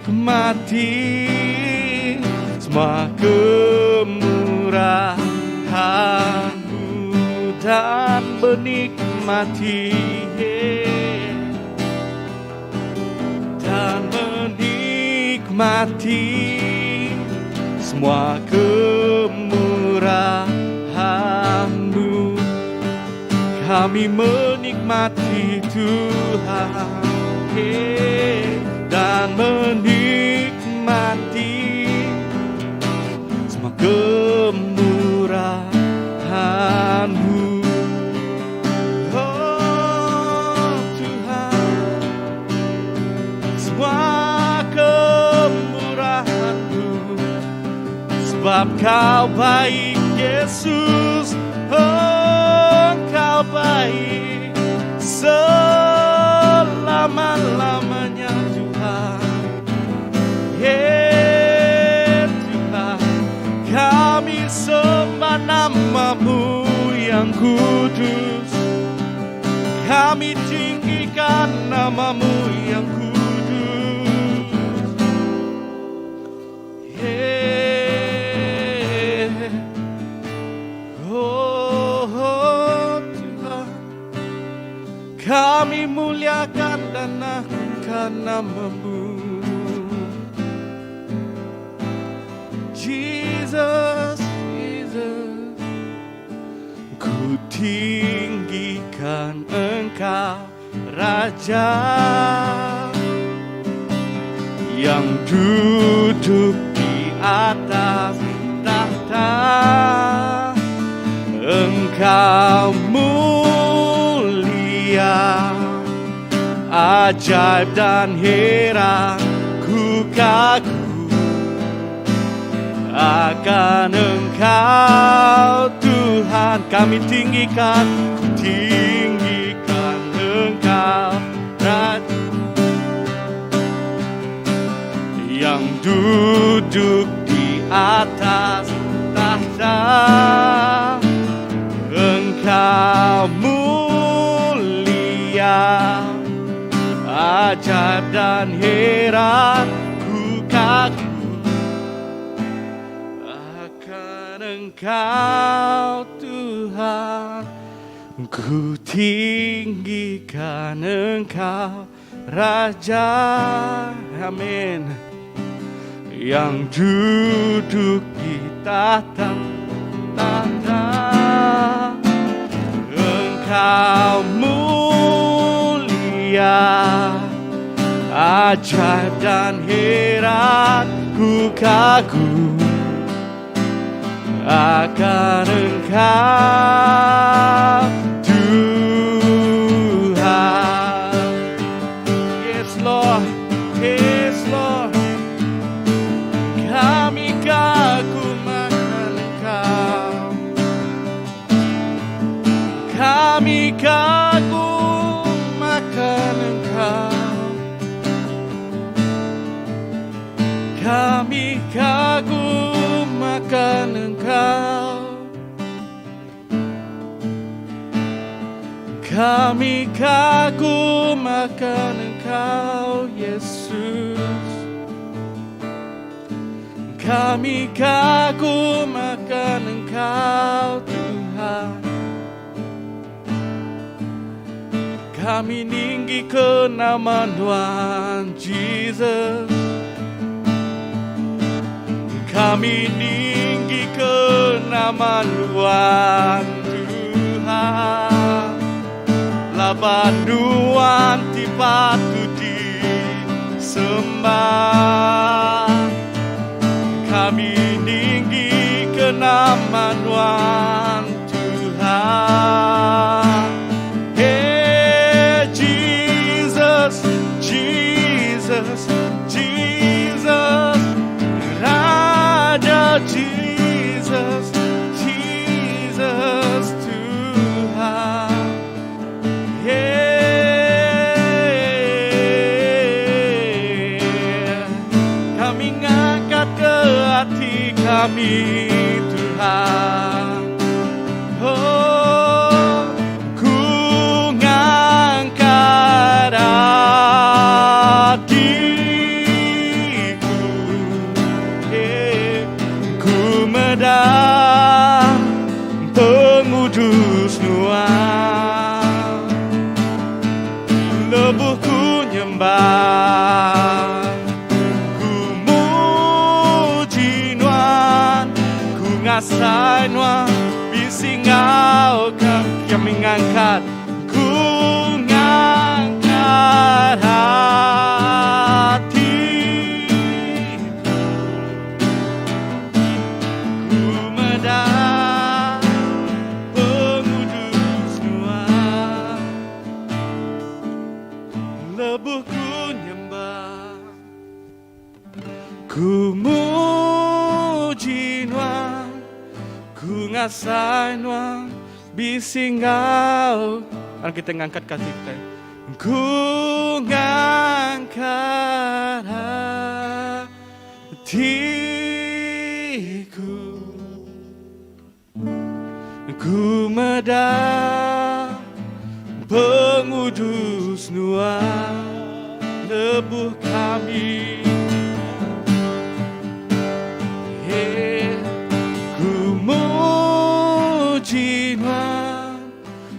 menikmati semua kemurahan-Mu dan menikmati dan menikmati semua kemurahan-Mu. Kami menikmati Tuhan dan menikmati semua kemurahan-Mu. Oh Tuhan, semua kemurahan-Mu, sebab Kau baik Yesus, oh Engkau baik selama-lamanya Tuhan. Yeah, Tuhan, kami sembah namamu yang kudus. Kami tinggikan namamu yang kudus. Yeah. Oh, oh Tuhan, kami muliakan dan agungkan namamu. Jesus, Jesus, ku tinggikan Engkau Raja yang duduk di atas tahta. Engkau mulia, ajaib dan heran, ku kagum akan Engkau Tuhan. Kami tinggikan, ku tinggikan Engkau Raja yang duduk di atas tahta. Engkau mulia, ajaib dan heran, ku kagum akan Engkau Tuhan. Ku tinggikan Engkau Raja, amin, yang duduk di tahta, tahta. Engkau mulia, ajaib dan heran, ku kagum akan Engkau Tuhan. Yes Lord, yes Lord, kami kagum akan Engkau. Kami kagum akan Engkau. Kami kagum akan Engkau. Kami kagum akan Engkau Yesus. Kami kagum akan Engkau Tuhan. Kami ninggi ke nama Nuan Jesus. Kami ninggi ke nama Nuan Tuhan. Laban Nuan ti patut disembah. Kami ninggi ke nama Nuan Tuhan. Hey Jesus, Jesus, Jesus, Raja Jesus, Jesus Tuhan. Hey, kami ngangkat ke hati kami Tuhan. Oh, ku ngangkat hatiku. meda pengudus Nuan Lebuh ku nyembah Ku muji Nuan Ku ngasai Nuan bisi enggau kami ngangkat Ku ngangkat ati ku Ku meda pengudus Nuan Lebuh ku nyembah Ku muji Nuan Ku ngasai Nuan bisi enggau Aram kita ngangkat ka ati kitai Ku ngangkat ati ku Ku meda pengudus Nuan lebuh kami yeah. Ku muji Nuan,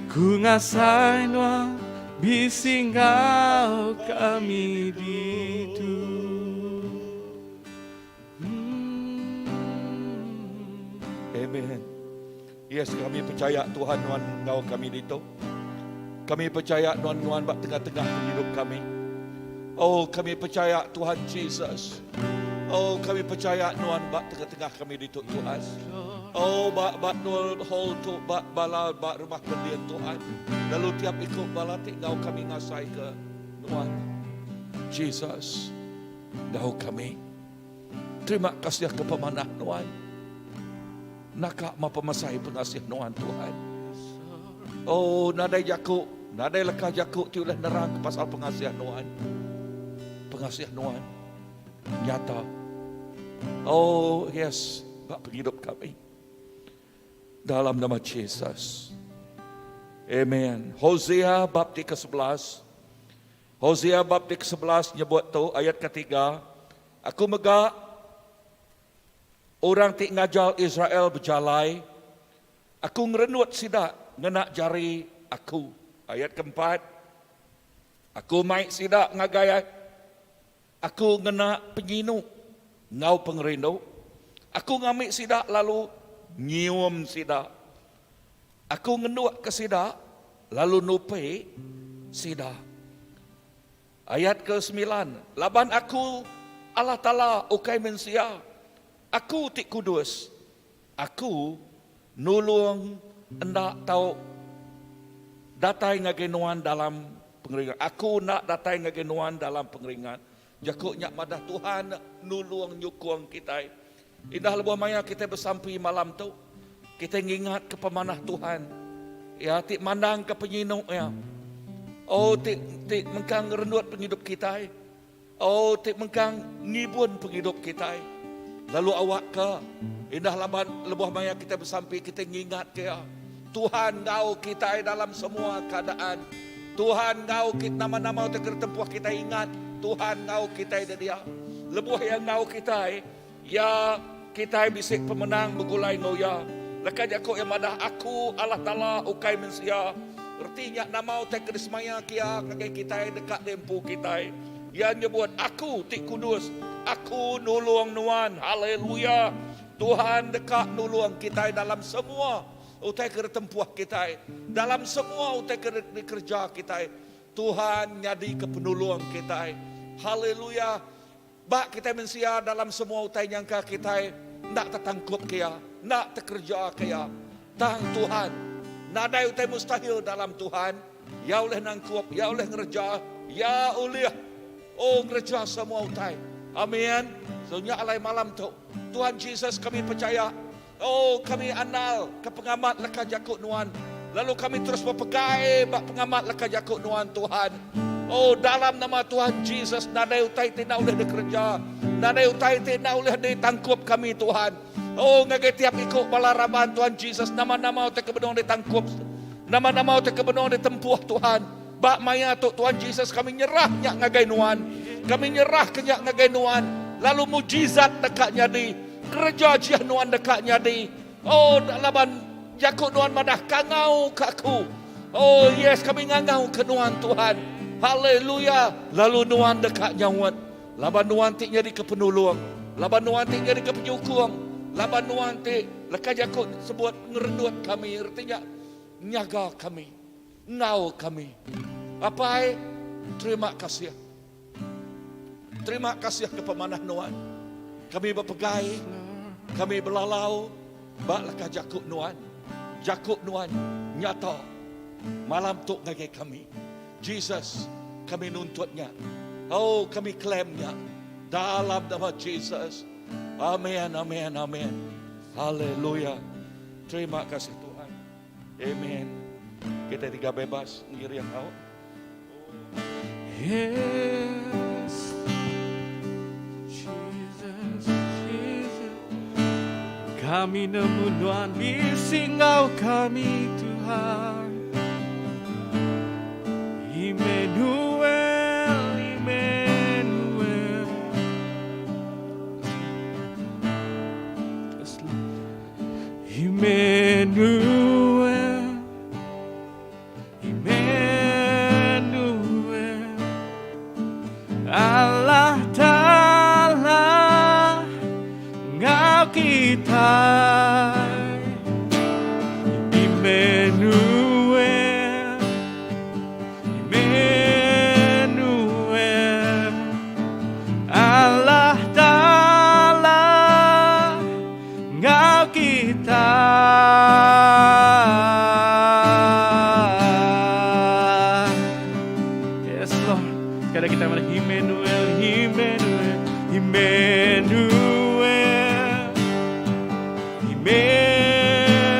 ku ngasai Nuan bisi enggau kami ditu. Amen. Yes, kami percaya Tuhan nuan enggau kami ditu. Kami percaya nuan nuan ba tengah-tengah penghidup kami. Oh, kami percaya Tuhan Jesus. Oh, kami percaya nuan ba tengah-tengah kami ditu Tuhan. Oh, ba ba nul hall tu ba bala ba rumah pendin Tuhan. Lalu tiap iku bala ti enggau kami ngasai ke nuan. Jesus. Enggau kami. Terima kasih ke pemanah nuan. Naka ma pemesai pengasih nuan Tuhan. Oh, nadai jaku, nadai leka jaku ti ulih nerang ke pasal pengasih nuan. Pengasih nuan nyata. Oh, yes, ba pengidup kami. Dalam nama Jesus. Amen. Hosea bab ti ke-11. Hosea bab ti kesebelas nyebut tu, ayat ketiga, Aku mega orang ti ngajar Israel bejalai, Aku ngerenut sida ngena jari Aku. Ayat keempat, Aku mai sida ngagai Aku ngena penyinu enggau pengerindu, Aku ngambi sida lalu nyium sida. Aku ngendukka sida lalu nupi sida. Ayat ke semilan, Laban Aku Allah Taala ukai mensia, Aku ti kudus, Aku nulung enda tau datai ngagai nuan dalam pengeringat. Aku enda datai ngagai nuan dalam pengeringat. Jaku nya madah Tuhan nulung nyukung kitai. Indah lebuh maya kitai besampi malam tu, kitai ngingatka pemanah Tuhan. Iya ti mandangka penyinu Iya. Oh ti ti mengkang ngerendut pengidup kitai. Oh ti mengkang ngibun pengidup kitai. Lalu awakka indah laban lebuh maya kitai besampi kitai ngingatka Iya. Tuhan enggau kitai dalam semua keadaan. Tuhan enggau kita nama-nama utai ke ditempuh kitai ingat Tuhan enggau kitai de dia. Lebuh Iya enggau kitai, Iya kitai bisi pemenang begulai enggau Iya. Leka jaku Iya madah, Aku Allah Taala ukai mensia. Reti nya nama utai ke disemaya ke Iya ngagai kitai deka diempu kitai. Iya nyebut, Aku ti kudus. Aku nulung nuan. Haleluya! Tuhan deka nulung kitai dalam semua utai ke ditempuh kitai, dalam semua utai ke dikereja kitai. Tuhan nyadika penulung kitai. Haleluya! Ba kitai mensia dalam semua utai nyangka kitai enda tetangkupka iya, enda tekerejaka iya. Tang Tuhan, nadai utai mustahil dalam Tuhan. Iya ulih nangkup, Iya ulih ngereja, Iya ulih oh ngereja semua utai. Amin. So nya alai malam tu, Tuhan Jesus kami pechaya, oh kami andal ke pengamat leka jaku Nuan, lalu kami terus bepegai ba pengamat leka jaku Nuan Tuhan. Oh dalam nama Tuhan Jesus nadai utai ti enda ulih dikereja, nadai utai ti enda ulih ditangkup kami Tuhan. Oh ngagai tiap iku bala raban Tuhan Jesus nama-nama utai ke benung ditangkup, nama-nama utai ke benung ditempuh Tuhan. Ba maya tu Tuhan Jesus kami nyerah nya ngagai Nuan. Kami nyerahka nya ngagai Nuan lalu mujizat deka nyadi. Kereja ajih nuan deka nyadi. Oh laban jaku nuan madah kangau ka aku. Oh yes kami ngangau ke nuan Tuhan. Haleluya lalu nuan deka nyaut. Laban nuan ti nyadi ke penulung. Laban nuan ti nyadi ke penyukung. Laban nuan ti leka jaku sebut ngerendut kami reti nya nyaga kami. Enggau kami. Apai terima kasih. Terima kasih ke pemanah nuan. Kami bepegai, kami belalau ba leka jaku nuan. Jaku nuan nyata malam tu ngagai kami. Jesus, kami nuntut nya. Oh, kami claim nya. Dalam nama Jesus. Amen, amen, amen. Haleluya. Terima kasih Tuhan. Amen. Kita tiga bebas ngiring au. Yes. Jesus, Jesus. Kami nemu nuan bisi enggau kami Tuhan. Immanuel, Immanuel. Yes, Lord. Immanuel. Immanuel Allah Taala enggau kitai Immanuel Immanuel Allah Taala enggau kita. Yes Lord. Sekali kita mari Immanuel, Immanuel, Immanuel.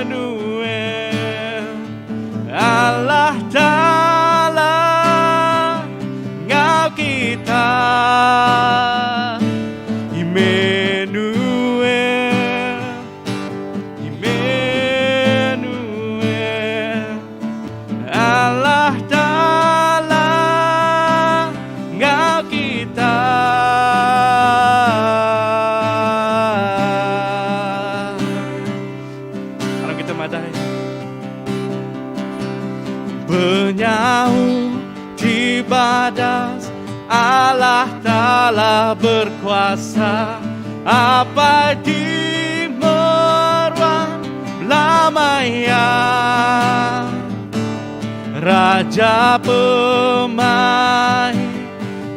Immanuel. Allah Taala enggau kita. Immanuel, Immanuel, Allah Taala enggau kita. Aram kita madah. Penyaup ti badas Allah Taala berkuasa Apai ti meruan belama iya Raja pemaik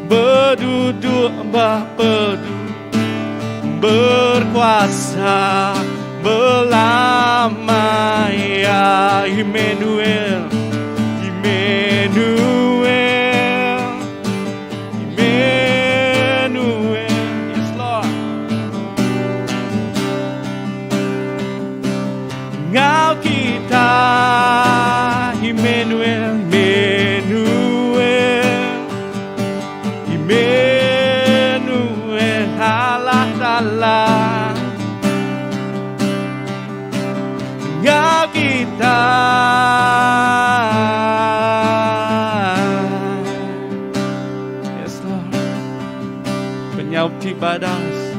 beduduk ba pedu Berkuasa belama iya Immanuel Immanuel Immanuel Yes Lord Enggau kita Immanuel Immanuel Immanuel Allah Taala Enggau kita. Yes Lord. Penyaup ti badas.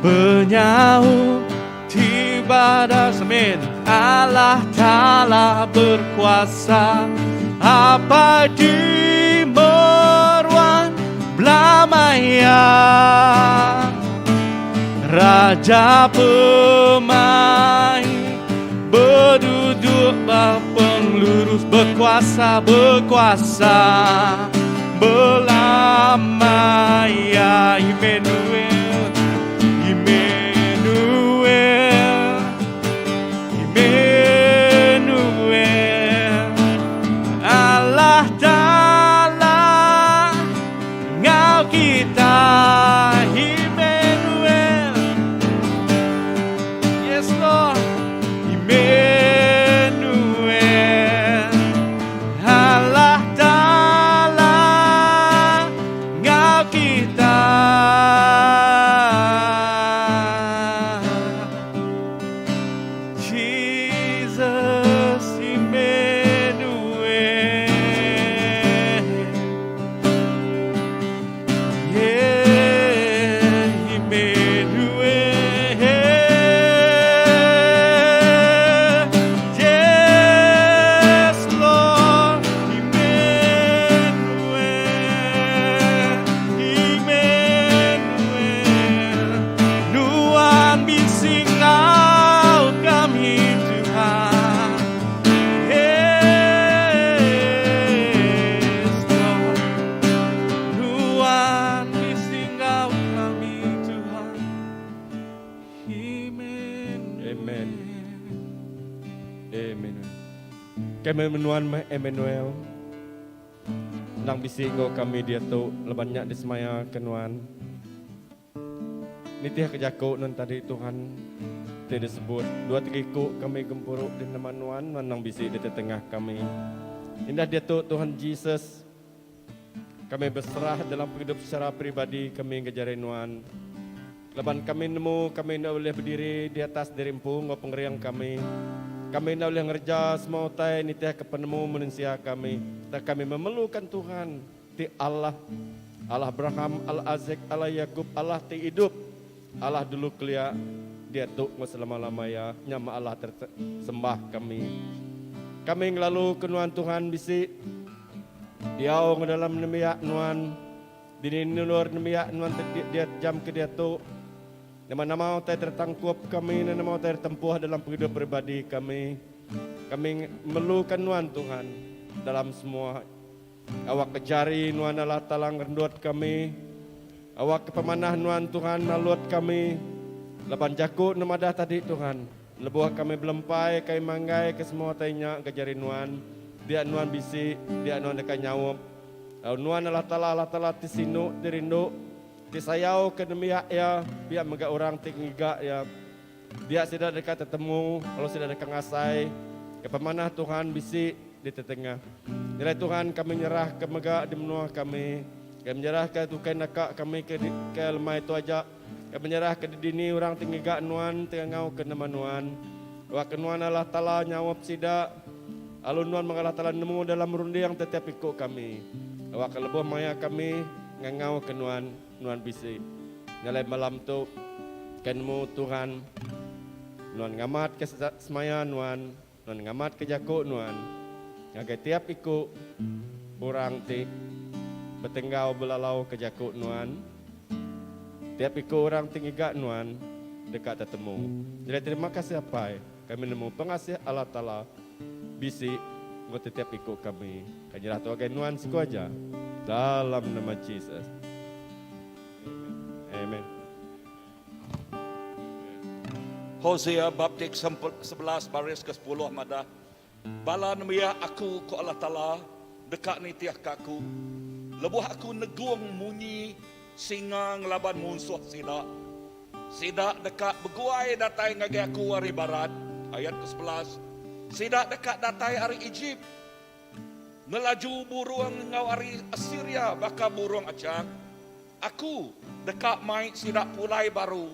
Penyaup ti badas. Amin. Allah Taala berkuasa. Apai ti meruan belama iya. Raja pemaik beduduk ba pengelurus bekuasa bekuasa belama iya Immanuel Immanuel Immanuel Allah Taala enggau kita Immanuel Yes Lord Immanuel Allah Taala enggau kita. Kami menuan meh Emmanuel. Endang bisi enggau kami diatu laban nya disemaya ke nuan. Nitih ke jaku nuan tadi Tuhan ti disebut dua tiga iku kami gempuru di nama nuan nuan endang bisi di tengah kami. Indah diatu Tuhan Jesus kami beserah dalam pengidup secara peribadi kami enggau jari nuan. Laban kami nemu kami enda ulih bediri di atas diri empu enggau pengering kami. Kami enda ulih ngereja semua utai nitihka penemu mensia kami, tang kami memerluka Tuhan ti Allah, Allah Abraham, Allah Isaac, Allah Yakub, Allah ti idup, Allah dulu kelia, diatu enggau selama-lama iya, nya meh Allah ti sembah kami. Kami ngelaluka Nuan Tuhan bisi diau enggau dalam nembiak Nuan. Dini nulur nembiak nuan ti diat jam ke diatu. Nama-nama utai tertangkup kami nama utai tertempuh dalam pengidup peribadi kami. Kami memerlukan nuan Tuhan dalam semua. Awak ke jari nuan Allah Taala ngerendut kami. Awak ke pemanah nuan Tuhan nalut kami. Laban jaku nemadah tadi Tuhan. Lebuh kami belempai kai manggai ke semua utai nya ke jari nuan. Dia nuan bisi, dia nuan deka nyaup. Lalu nuan Allah Taala, Allah Taala ti sinu, ti rindu, ti sayau ke nembiak Iya, pia mega orang ti ngiga Iya. Dia sida deka tetemu, lalu sida deka ngasai ke pemanah Tuhan bisi di tetengah. Nyelai Tuhan kami nyerahka mega di menua kami. Kami menyerahka ukai naka kami ke ke lemai tu aja. Kami menyerahka di dini orang ti ngiga nuan, ti ngangauka nama nuan. Awakka nuan Allah Taala nyaup sida. Lalu nuan mega Allah Taala nemu dalam runding tetiap iku kami. Awakka lebuh maya kami ngangauka nuan, nuan bisi. Nyalai malam tu, kai nemu Tuhan, nuan ngamatka semaya nuan, nuan ngamatka jaku nuan ngagai tiap iku orang ti betenggau belalauka jaku nuan. Tiap iku orang ti ngiga nuan deka tetemu. Nyalai terima kasih Apai. Kami nemu pengasih Allah Taala bisi enggau tetiap iku kami. Ka nyerah tu agai nuan siku aja. Dalam nama Jesus. Amen. Hosea bab ti ke-11 baris ke-10 madah, Bala nembiak aku, ku Allah Taala, deka nitihka aku, lebuh aku negung munyi singa ngelaban munsuh sida. Sida deka beguai datai ngagai aku ari barat, ayat ke-11, Sida deka datai ari Ejip, ngelaju burung enggau ari Asiria baka burung achang. Aku deka mai sida pulai baru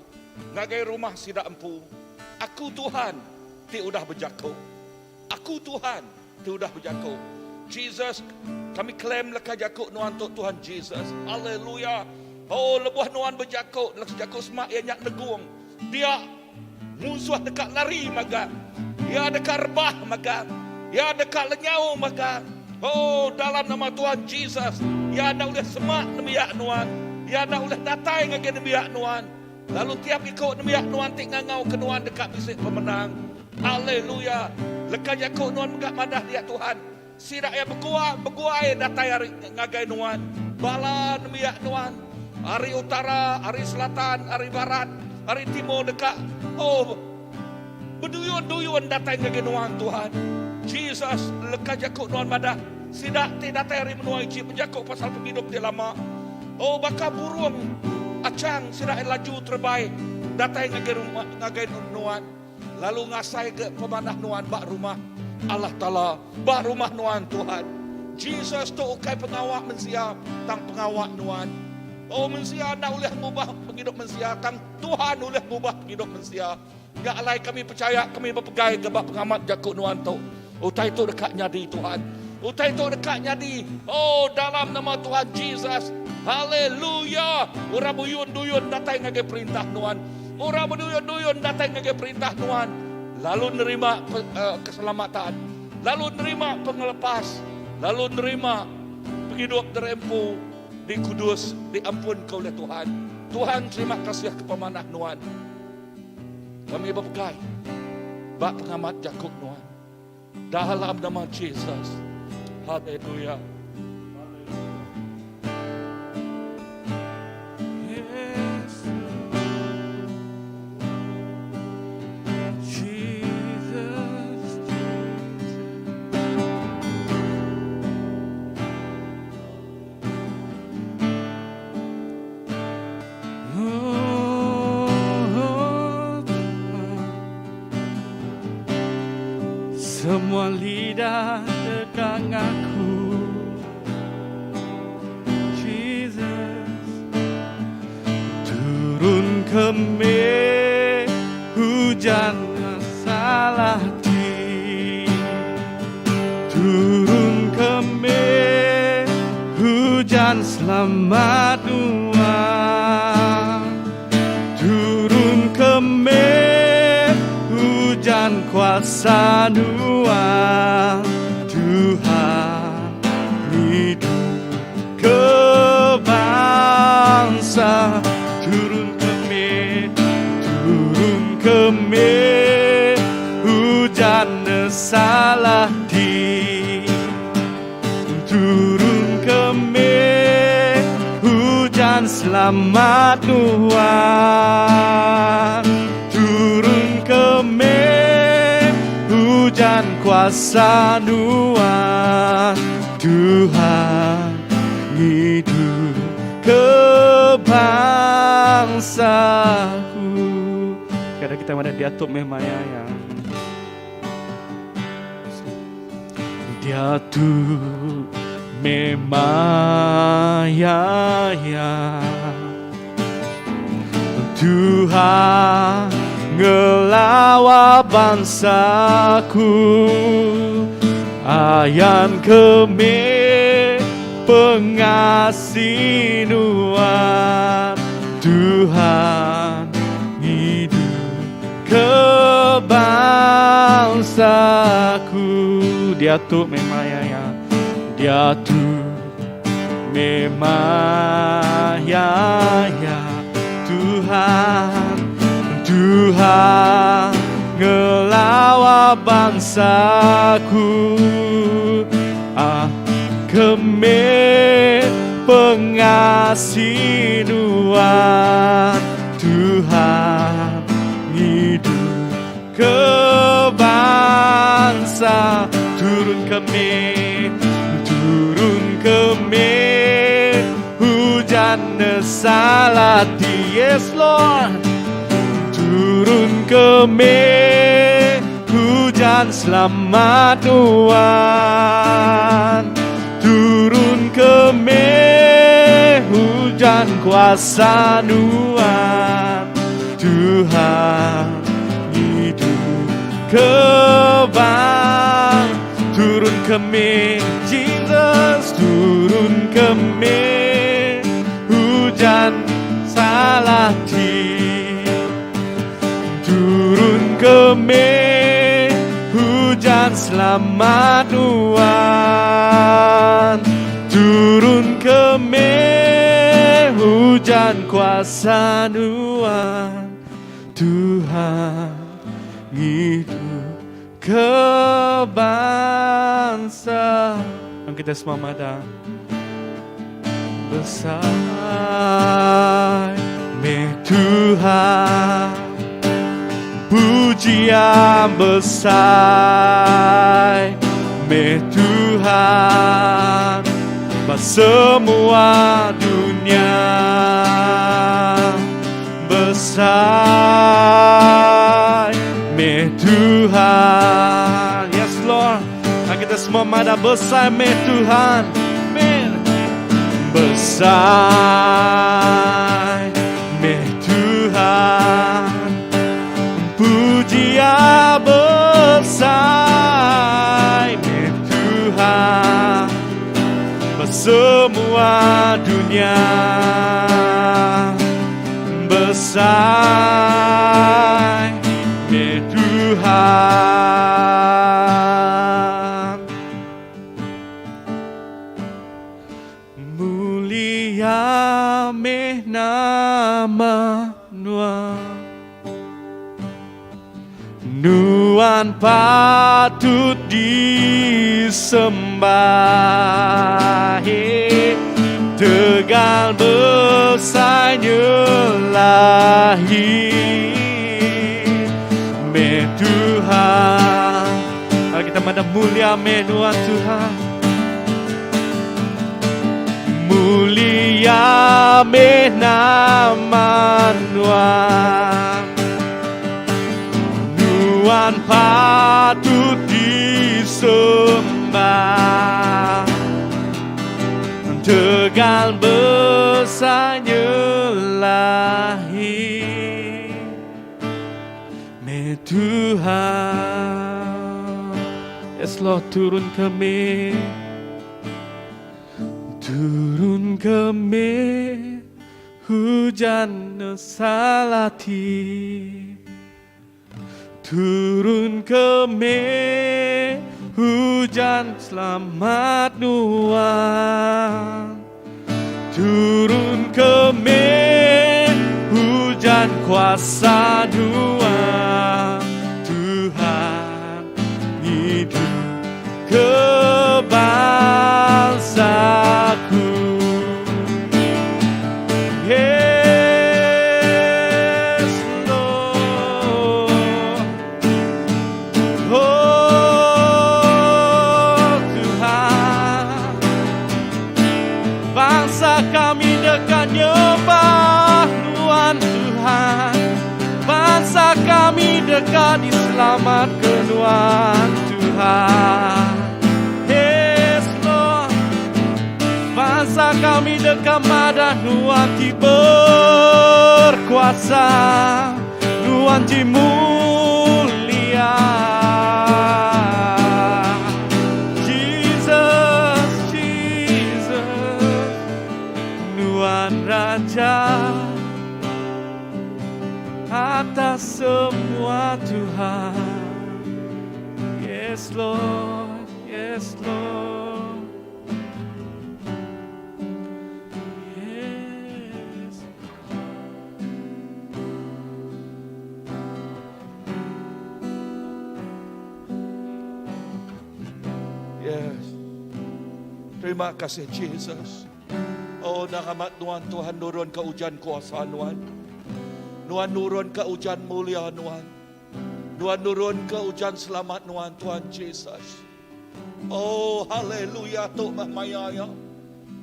ngagai rumah sida empu. Aku Tuhan ti udah bejaku. Aku Tuhan ti udah bejaku. Jesus, kami claim leka jaku Nuan tu Tuhan Jesus. Haleluya. Oh, lebuh Nuan bejaku, leka jaku semak iya nya negung. Dia munsuh deka lari magang. Iya deka rebah magang. Iya deka lenyau magang. Oh, dalam nama Tuhan Jesus, iya enda ulih semak nembiak Nuan. Iya enda ulih datai ngagai nembiak Nuan. Lalu tiap iku nembiak Nuan ti ngangauka Nuan deka bisi pemenang. Aleluya! Leka jaku Nuan mega madah dia Tuhan, sida iya begua beguai datai ari ngagai Nuan, bala nembiak Nuan, ari utara, ari selatan, ari barat, ari timur deka, oh, beduyun-duyun datai ngagai Nuan, Tuhan. Jesus, leka jaku Nuan madah, sida ti datai ari menua Ejip bejaku pasal pengidup ti lama. Oh, baka burung achang sida iya laju terebai datai ngagai rumah ngagai Nuan, lalu ngasaika pemanah Nuan ba rumah Allah Taala, ba rumah Nuan, Tuhan. Jesus, tu ukai pengawa mensia, tang pengawa Nuan. Oh, mensia enda ulih ngubah pengidup mensia, tang Tuhan ulih ngubah pengidup mensia. Nya alai kami pechaya, kami bepegaika ba pengamat jaku Nuan tu. Utai tu deka nyadi, Tuhan. Utai tu deka nyadi. Oh, dalam nama Tuhan Jesus. Haleluya! Orang buyun-duyun datai ngagai perintah Nuan. Orang beduyun-duyun datai ngagai perintah Nuan. Lalu nerima eh, keselamatan. Lalu nerima pengelepas. Lalu nerima pengidup derempu di kudus diampunka oleh Tuhan. Tuhan terima kasih ke pemanah Nuan. Kami bepegai ba pengamat jaku Nuan. Dalam nama Jesus. Haleluya. Semua lidah deka ngaku Jesus. Turun ke meh hujan salah ti. Turun ke meh hujan selamat nuan. Turun ke meh hujan kuasa nuan Tuhan ngidup ke bangsa. Turun ke meh, turun ke meh hujan salah di. Turun ke meh hujan selamat nuan. Turun ke meh hujan kuasa nuan Tuhan ngidup ke bangsaku. Kadang kita mana diatu meh maya ya. Diatu meh maya ya. Tuhan ngelawa bangsaku. Ayan ke meh pengasih nuan Tuhan ngidup ke bangsaku. Diatu meh maya ya. Diatu meh maya ya. Tuhan, Tuhan ngelawa bangsaku. Ah, keme pengasih nuan Tuhan ngidup ke bangsa. Turun ke meh, turun ke meh hujan salati. Yes Lord. Turun ke meh hujan selamat nuan. Turun ke meh hujan kuasa nuan Tuhan ngidup ke bang. Turun ke meh Jesus, turun ke meh hujan salati. Turun ke meh hujan selamat nuan. Turun ke meh hujan kuasa nuan Tuhan ngidup ke bangsa. Yang kita semua madah besai meh Tuhan, pujian besai meh Tuhan ba semua dunya. Besai meh Tuhan. Yes Lord. Kita semua madah besai meh Tuhan. Amen. Besai meh Tuhan, pujian besai meh Tuhan ba semua dunya. Besai meh Tuhan. Mulia meh nama nuan. Nuan patut disembah. Tegal besai nyelahi meh Tuhan. Mari kita madah mulia meh nuan Tuhan. Mulia meh nama nuan. Nuan patut disembah. sembah Tegal besai nyelahi Meh Tuhan Yes Lord turun kami Turun kami Hujan nesal ati Turun ke meh hujan selamat nuan Turun ke meh hujan kuasa nuan Tuhan ngidup ke bangsaku. Yes, Lord. Oh Tuhan, bangsa kami deka nyembah Nuan Tuhan. Bangsa kami deka diselamatka Nuan Tuhan. Yes, Lord. Bansa kami deka madah Nuan ti berkuasa, Nuan ti mulia. Jesus, Jesus, Nuan Raja atas semua Tuhan. Yes Lord, yes Lord. Yes. Yes. Terima kasih Jesus. Oh nang amat nuan Tuhan nurun ke ujan kuasa nuan. Nuan nurun ke ujan mulia nuan. Nuan nurun ke ujan selamat nuan Tuhan Jesus. Oh haleluya tu mah maya ya.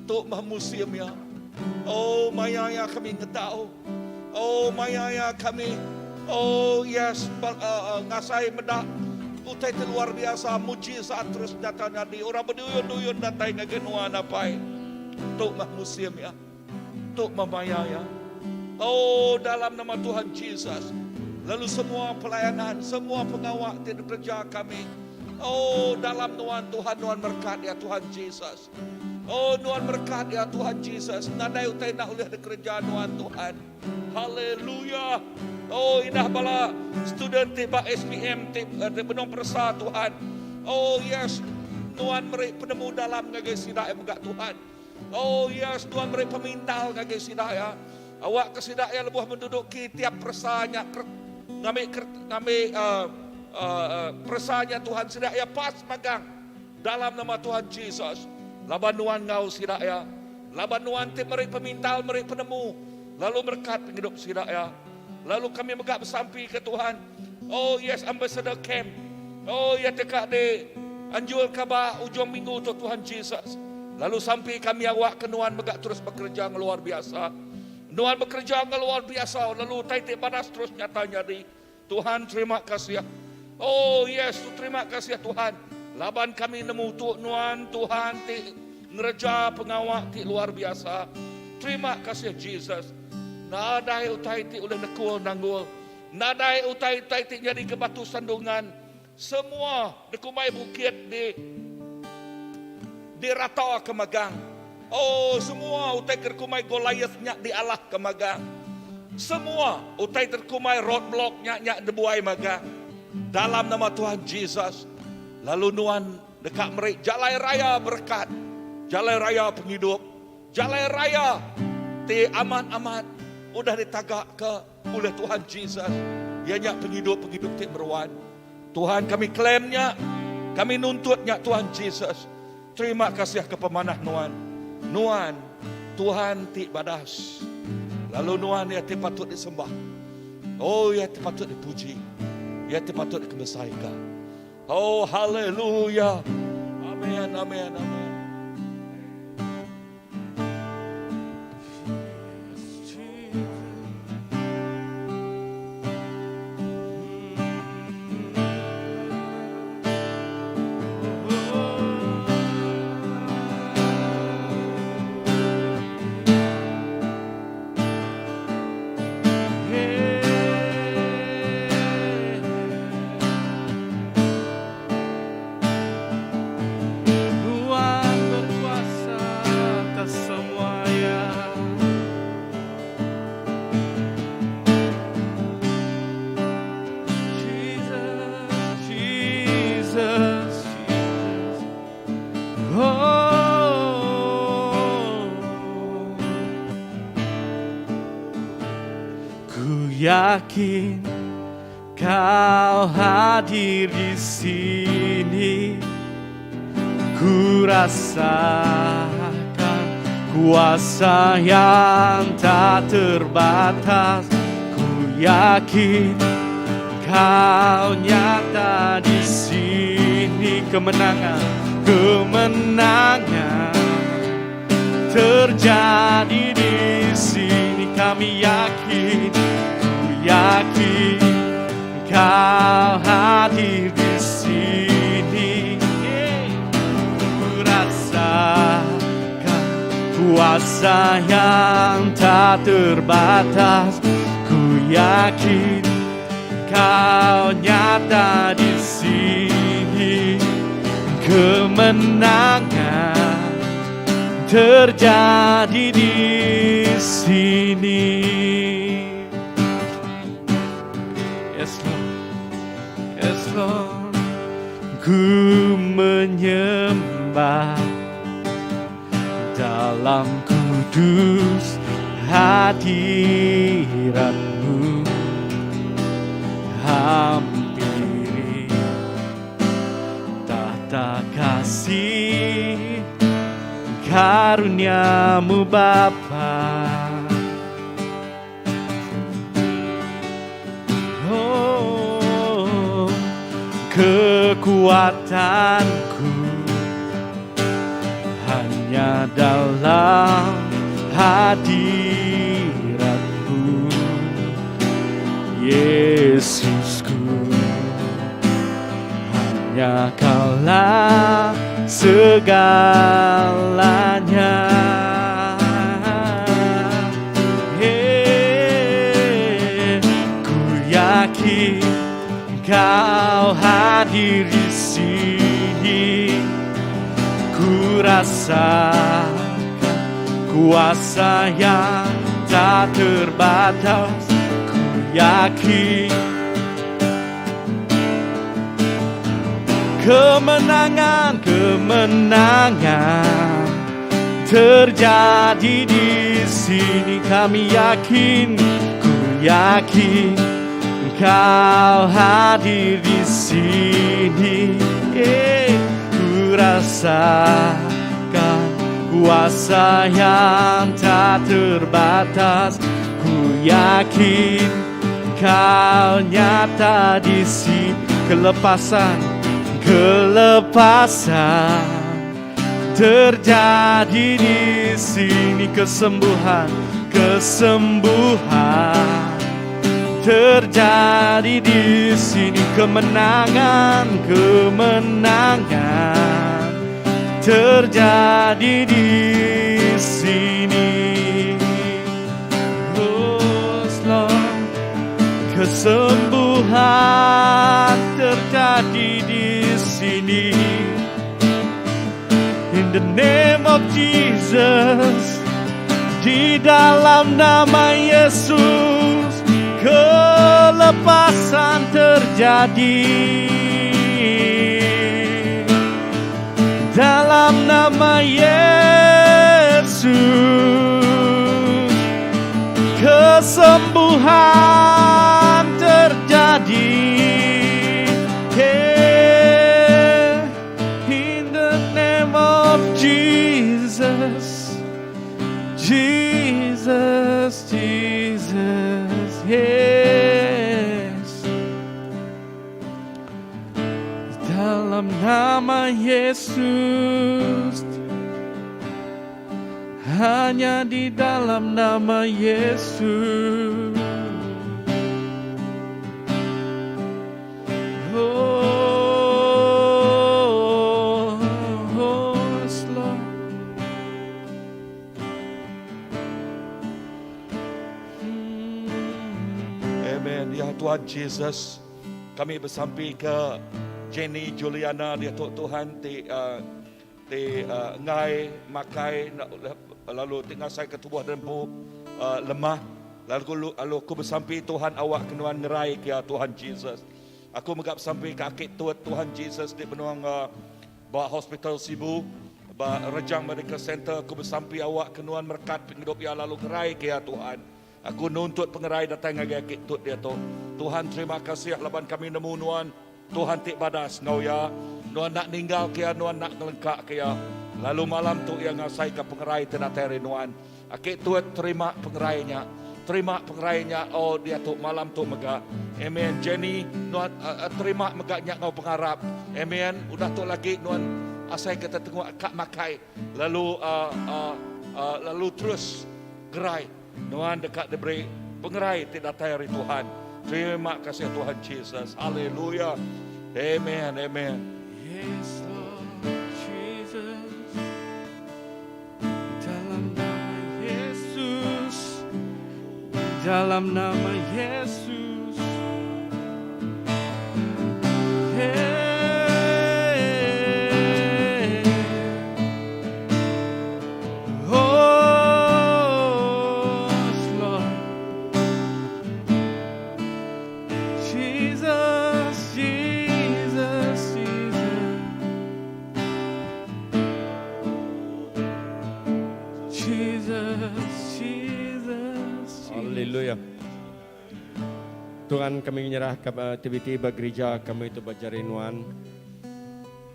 Tu mah musim ya. Oh maya ya kami ngetau. Oh maya ya kami. Oh yes ngasai meda utai ti luar biasa mujizat terus nyata nyadi orang beduyun-duyun datai ngagai nuan apai. Tu mah musim ya. Tu mah maya ya. Oh dalam nama Tuhan Jesus. Lalu semua pelayanan, semua pengawa ti dikereja kami. Oh dalam nuan Tuhan nuan merekat ya Tuhan Jesus. Oh nuan merekat ya Tuhan Jesus. Nadai utai enda ulih dikereja nuan Tuhan. Haleluya. Oh indah bala student ti ba SPM ti eh, benung peresa Tuhan. Oh yes, nuan meri penemu dalam ngagai sida mega Tuhan. Oh yes, Tuhan meri pemintal ngagai sida iya. Awakka sida iya lebuh menduduki tiap peresa nya ngambi ngambi uh, uh, peresa nya Tuhan sida iya pas magang dalam nama Tuhan Jesus. Laban nuan enggau sida iya. Laban nuan ti meri pemintal, meri penemu lalu merekat pengidup sida iya. Lalu kami mega besampi ke Tuhan. Oh yes, Ambassador Camp. Oh iya teka di anjurka ba ujung minggu tu Tuhan Jesus. Lalu sampi kami awakka nuan mega terus bekereja enggau luar biasa. Nuan bekereja enggau luar biasa lalu utai ti badas terus nyata nyadi. Tuhan terima kasih. Oh yes tu terima kasih Tuhan. Laban kami nemu tu nuan Tuhan ti ngereja pengawa ti luar biasa. Terima kasih Jesus. Nadai utai ti ulih nekul nanggul. Nadai utai-utai ti nyadika batu sandungan. Semua dikumbai bukit di dirataka magang. Oh, semua utai ke dikumbai Goliath nya dialahka magang. Semua utai ti dikumbai roadblock nya nya dibuai magang. Dalam nama Tuhan Jesus, lalu nuan deka meri jalai raya berekat, jalai raya pengidup, jalai raya ti amat-amat udah ditagaka ulih Tuhan Jesus, iya nya pengidup-pengidup ti meruan. Tuhan kami claim nya, kami nuntut nya Tuhan Jesus. Terima kasih ke pemanah nuan. Nuan Tuhan ti badas. Lalu nuan iya ti patut disembah. Oh iya ti patut dipuji. Iya ti patut dikemesaika. Oh haleluya. Amen amen amen. Ku yakin kau hadir di sini. Ku rasakan kuasa yang tak terbatas. Ku yakin kau nyata di sini. Kemenangan, kemenangan terjadi di sini. Kami yakin, ku yakin kau hadir di sini. Ku rasakan kuasa yang tak terbatas. Ku yakin kau nyata di sini. Kemenangan terjadi di sini. Yes Lord, yes Lord. Ku menyembah dalam kudus hadiratmu. Hampiri tahta kasih karuniamu Bapa. Oh, kekuatanku hanya dalam hadiratmu, Yesusku. Hanya kaulah segalanya. Hey, ku yakin kau hadir di sini. Ku rasakan kuasa yang tak terbatas. Ku yakin kemenangan, kemenangan terjadi di sini. Kami yakin, ku yakin kau hadir di sini. Eh, ku rasakan kuasa yang tak terbatas. Ku yakin kau nyata di sini. Kelepasan, kelepasan terjadi di sini. Kesembuhan, kesembuhan terjadi di sini. Kemenangan, kemenangan terjadi di sini. Oh, Lord. Kesembuhan terjadi di sini. In the name of Jesus, di dalam nama Yesus, kelepasan terjadi. Dalam nama Yesus, kesembuhan terjadi. Yeah. In the name of Jesus, Jesus, Jesus, yes. Dalam nama Yesus, hanya di dalam nama Yesus. Oh, oh, yes, Lord. Amen. Ya Tuhan Jesus, kami besampi ke Jenny Juliana diatu Tuhan ti uh, ti uh, ngai makai lalu ti ngasai ke tubuh dan empu uh, lemah lalu lalu aku besampi Tuhan awak kenuan ngerai ke Tuhan Jesus. Aku mega besampi ke aki tuat Tuhan Jesus di benuang uh, ba hospital Sibu ba Rejang Medical Center aku besampi awak kenuan merkat pengidup ia lalu ngerai ke Tuhan. Aku nuntut pengerai datai ngagai aki tut diatu. Tuhan terima kasih laban kami nemu nuan Tuhan ti badas enggau iya. Nuan enda ninggalka iya, nuan enda ngelengkaka iya. Lalu malam tu iya ngasaika pengerai ti datai ari nuan. Aki tut terima pengerai nya. Terima pengerai nya oh diatu malam tu mega. Amen. Jenny nuan uh, terima mega nya enggau pengarap. Amen. Udah tu lagi nuan asai ke tetenguk ka makai lalu uh, uh, uh, lalu terus gerai. Nuan deka diberi pengerai ti datai ari Tuhan. Terima kasih Tuhan Jesus. Haleluya. Amen. Amen. Yes, Lord Jesus. Dalam nama Yesus. Dalam nama Yesus. Hey. Oh, Lord. Jesus, Jesus, Jesus. Jesus, Jesus, Haleluya. Tuhan kami nyerah ke aktiviti ba gerija kami tu ba jari nuan.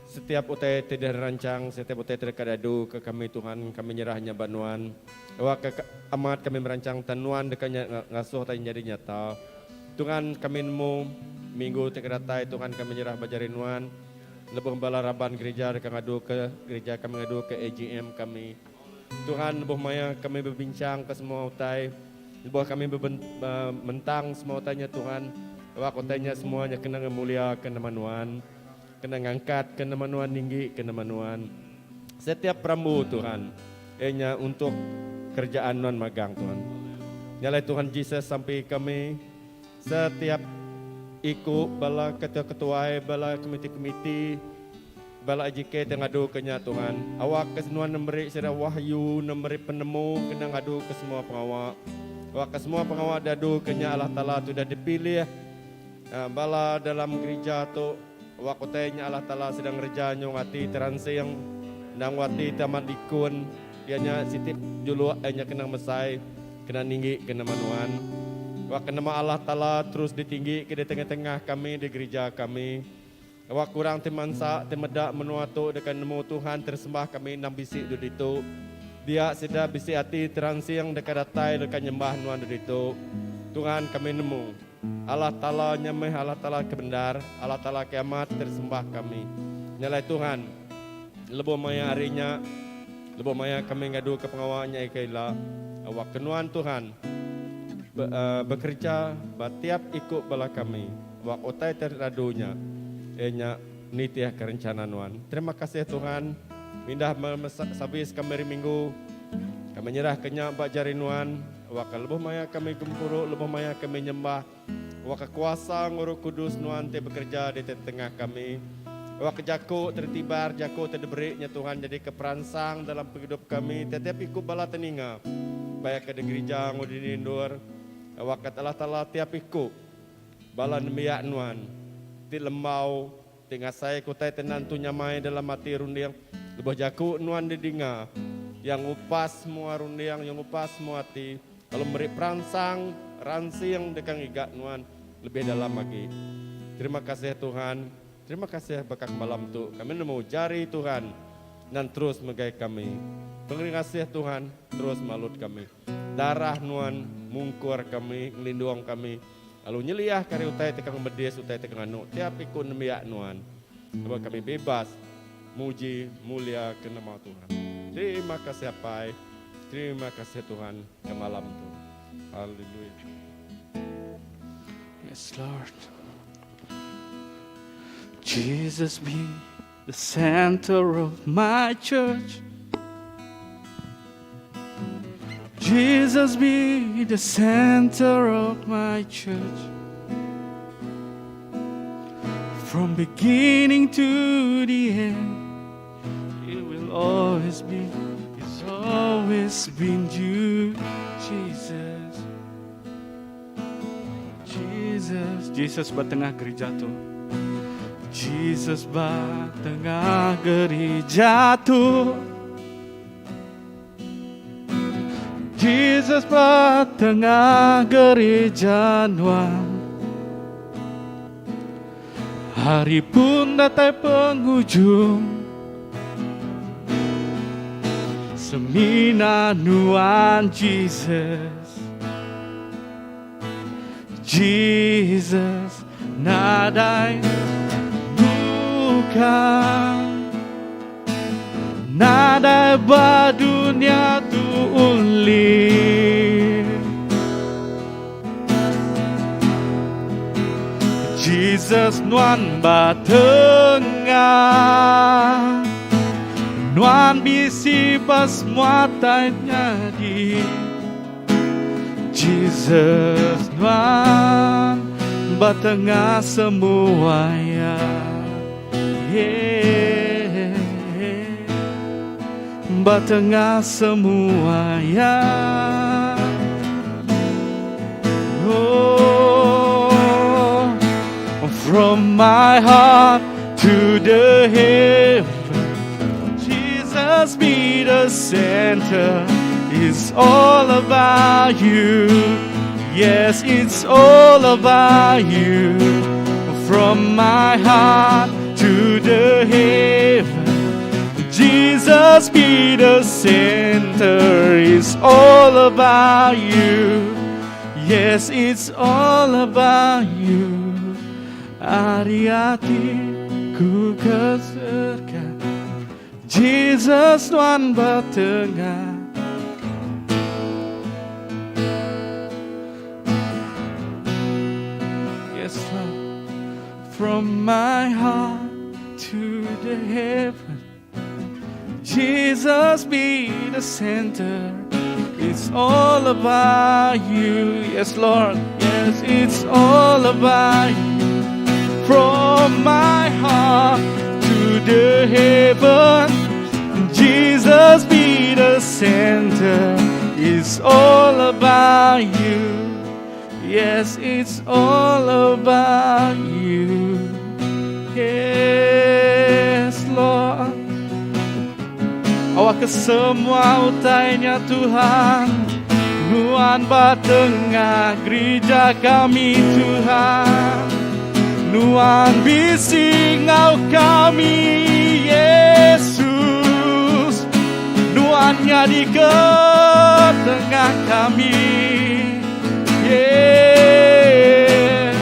Setiap utai ti dirancang, setiap utai ti deka diadu ke kami Tuhan, kami nyerah nya ba nuan. Awak ke amat kami merancang tan nuan deka ngasuh utai nyadi nyata. Tuhan kami nemu minggu ti ke datai Tuhan kami nyerah ba jari nuan. Lebuh bala raban gerija deka ngadu ke gerija kami ngadu ke AGM kami. Tuhan lebuh maya kami bebincang ke semua utai. Lebuh kami mentang semua utai nya Tuhan, awak utai nya semua nya kena ngemuliaka nama Nuan, kena ngangkatka nama Nuan ninggika nama Nuan. Setiap perambu Tuhan, iya nya untuk kerjaan Nuan magang Tuhan. Nya alai Tuhan Jesus sampi kami setiap iku bala ketua-ketuai, bala komiti-komiti, Bala AJK ti ngadu ke nya Tuhan. Awak ke nuan nemeri sida wahyu, nemeri penemu kena ngadu ke semua pengawa. Awak ke semua pengawa diadu ke nya Allah Taala ti udah dipilih bala dalam gerija tu. Awak utai nya Allah Taala sida ngereja nyung ati ti ransing, endang ati ti amat likun. Iya nya siti juluk iya nya kena mesai, kena ninggi ke nama nuan. Awak ke nama Allah Taala terus ditinggi ke di tengah-tengah kami di gerija kami. Awak kurang ti mansa ti meda menua tu deka nemu Tuhan ti disembah kami endang bisi du ditu. Dia sida bisi ati ti ransing deka datai deka nyembah nuan du ditu. Tuhan kami nemu, Allah Taala nya meh Allah Taala ke bendar, Allah Taala ke amat ti disembah kami. Nya alai Tuhan, lebuh maya hari nya, lebuh maya kami ngaduka pengawa nya ika ila, awak ke nuan Tuhan bekereja ba tiap iku bala kami. Ba utai ti radu nya, iya nya nitihka rencana nuan. Terima kasih Tuhan, mindah servis kami hari Minggu. Kami nyerahka nya ba jari nuan. Awakka lebuh maya kami gempuru, lebuh maya kami nyembah, awakka kuasa enggau Roh Kudus nuan ti bekereja di tengah kami. Awakka jaku ti ditibar, jaku ti diberi nya Tuhan nyadika peransang dalam pengidup kami tiap-tiap iku bala ti ninga, baikka di gerija enggau dini endur. Awakka Allah Taala tiap iku. Bala nembiak nuan ti lembau ti ngasaika utai ti nentu nyamai dalam ati runding lebuh jaku nuan didinga, iya ngupas semua runding, iya ngupas semua ati, lalu meri peransang ransing deka ngiga nuan lebih dalam agi. Terima kasih Tuhan, terima kasih baka ke malam tu kami nemu jari Tuhan nan terus megai kami. Pengasih Tuhan terus malut kami. Darah nuan mungkur kami, ngelindung kami. Lalu nyeliahka ari utai ti ka ngemedis, utai ti ka nganu tiap iku nembiak nuan. Lebuh kami bebas muji mulia ke nama Tuhan. Terima kasih Apai, terima kasih Tuhan ke malam tu. Haleluya. Yes Lord. Jesus be the center of my church. Jesus be the center of my church. From beginning to the end, it will always be, it's always been you, Jesus. Jesus, Jesus ba tengah gereja tu. Jesus ba tengah gereja tu. Jesus ba tengah gerija nuan. Hari pun datai pengujung. Semina nuan Jesus. Jesus nadai bukan. Nadai ba dunya tu ulih. Jesus nuan ba tengah. Nuan bisi ba semua tai nyadi. Jesus nuan ba tengah semua ya. Yeah. Ba tengah semua ya. Oh, from my heart to the heaven, Jesus be the center. It's all about you. Yes, it's all about you. From my heart to the heaven, Jesus be the center. It's all about you. Yes, it's all about you. Ari ati ku ke serga, Jesus nuan ba tengah. Yes, Lord. From my heart to the heaven, Jesus be the center. It's all about you. Yes, Lord. Yes, it's all about you. From my heart to the heaven, Jesus be the center. It's all about you. Yes, it's all about you. Yes, Lord. Awak ke semua utainya Tuhan. Nuan ba tengah gereja kami Tuhan. Nuan bisi ngau kami Yesus. Nuan nyadi ke tengah kami. Yeah.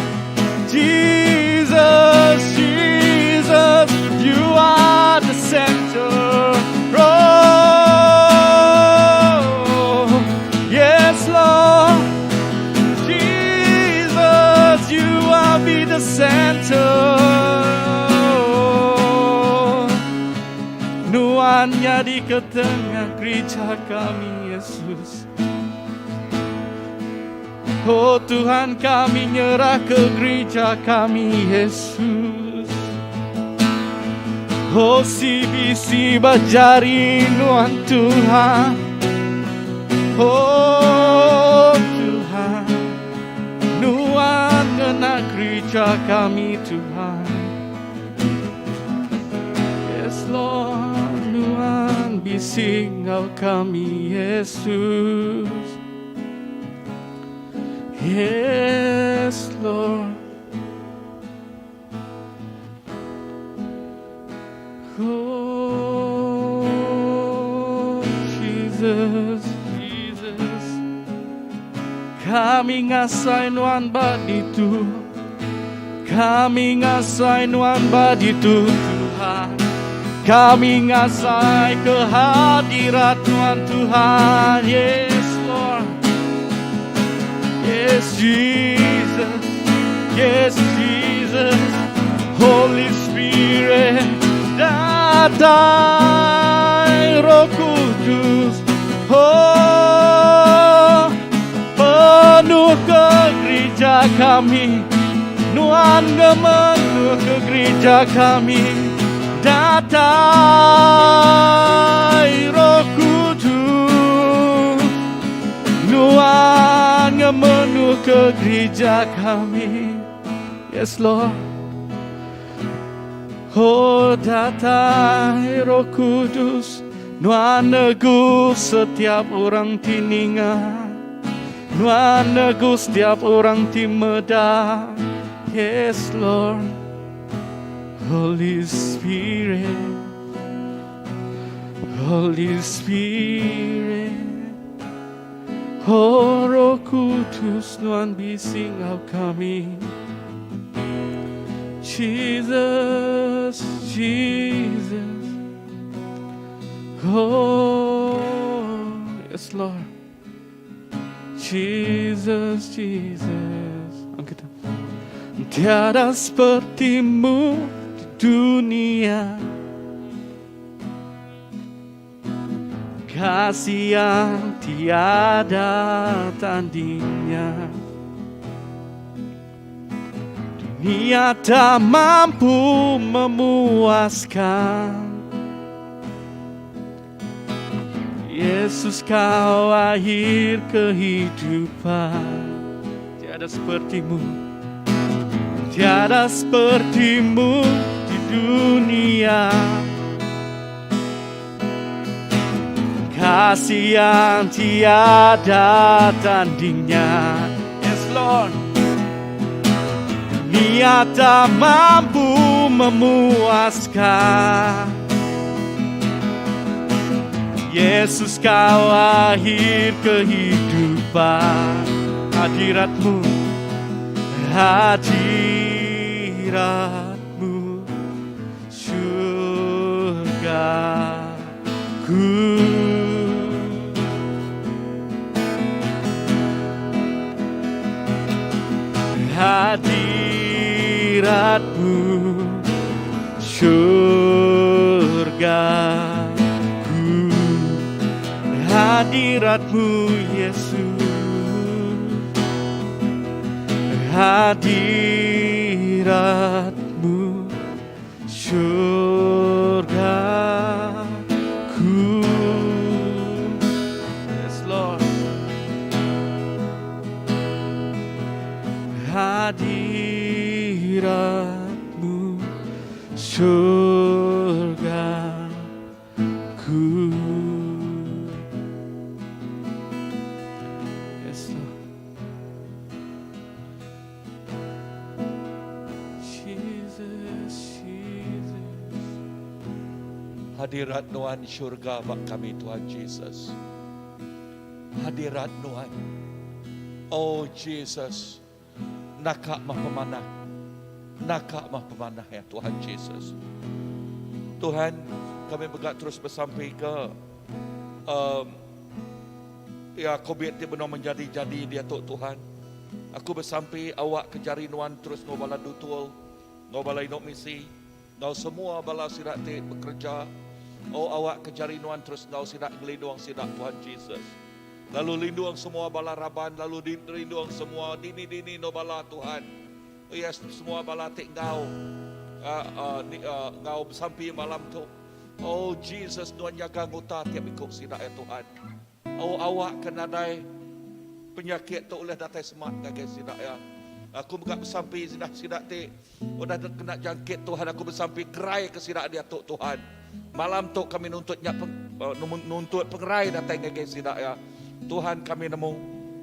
Jesus, Jesus, you are the center. Oh, yes, Lord. Jesus, you are be the center. Nuan nyadi ke tengah gereja kami, Yesus. Oh Tuhan kami nyerah ke gereja kami Yesus. Oh CBC ba jari nuan Tuhan. Oh Tuhan, nuan ngena gereja kami Tuhan. Yes Lord, nuan bisi ngau kami Yesus. Yes Lord. Oh Jesus, Jesus. Kami ngasai nuan ba ditu. Kami ngasai nuan ba ditu Tuhan. Kami ngasai kehadirat nuan Tuhan. Yes Lord. Yes Jesus. Yes Jesus. Holy Spirit datai Roh Kudus. Oh, penuh ke gereja kami. Nuan ngemenuh ke gereja kami. Datai Roh Kudus. Nuan ngemenuh ke gereja kami. Yes Lord. Oh datai Roh Kudus. Nuan negu setiap orang ti ninga. Nuan negu setiap orang ti meda. Yes Lord. Holy Spirit. Holy Spirit. Oh Roh Kudus nuan bisi enggau kami. Jesus, Jesus. Oh, yes Lord. Jesus, Jesus. Angkat. Tiada sepertimu di dunia. Kasih yang tiada tandingnya. Dunia tak mampu memuaskan. Yesus kau akhir kehidupan. Tiada sepertimu. Tiada sepertimu di dunia. Kasih yang tiada tandingnya. Yes Lord. Dunia tak mampu memuaskan. Yesus kau akhir kehidupan. Hadiratmu, hadiratmu syurgaku. Hadiratmu syurgaku. Hadiratmu Yesus. Hadiratmu syurgaku. Yes Lord. Hadiratmu syurgaku. Yes Lord. Jesus, Jesus. Hadirat Nuan syurga ba kami Tuhan Jesus. Hadirat Nuan. Oh Jesus. Naka mah pemanah. Naka mah pemanah ya Tuhan Jesus. Tuhan, kami mega terus besampi ke um, ya COVID ti benung menjadi-jadi diatu Tuhan. Aku besampi awak ke jari nuan terus enggau bala dutul, enggau bala indu misi, enggau semua bala sida ti bekereja. Oh awak ke jari nuan terus enggau sida ngelindung sida Tuhan Jesus. Lalu lindung semua bala raban lalu lindung semua dini-dini enggau bala Tuhan. Yes semua bala ti enggau enggau besampi malam tu. Oh Jesus nuan nyaga nguta tiap iku sida ya Tuhan. Oh awak ke nadai penyakit tu ulih datai semak ngagai sida ya. Aku mega besampi sida sida ti udah kena jangkit Tuhan aku besampi gerai ke sida diatu Tuhan. Malam tu kami nuntut nya nuntut pengerai datai ngagai sida ya. Tuhan kami nemu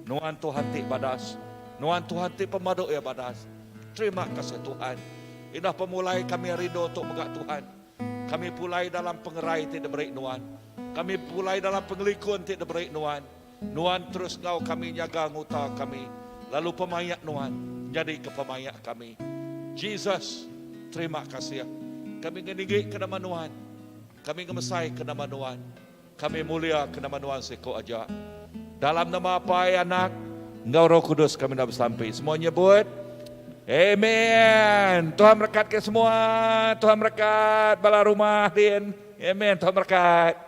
nuan Tuhan ti badas. Nuan Tuhan ti pemadu iya badas. Terima kasih Tuhan. Indah pemulai kami rindu tu mega Tuhan. Kami pulai dalam pengerai ti diberi Nuan. Kami pulai dalam pengelikun ti diberi Nuan. Nuan terus enggau kami nyaga nguta kami, lalu pemaik Nuan nyadika pemaik kami. Jesus, terima kasih. Kami ngeninggika nama Nuan. Kami ngemesaika nama Nuan. Kami muliaka nama Nuan siku aja. Dalam nama Apai, Anak, enggau Roh Kudus kami enda besampi. Semua nyebut, Amen. Tuhan merekat ke semua. Tuhan merekat bala rumah din. Amen. Tuhan merekat.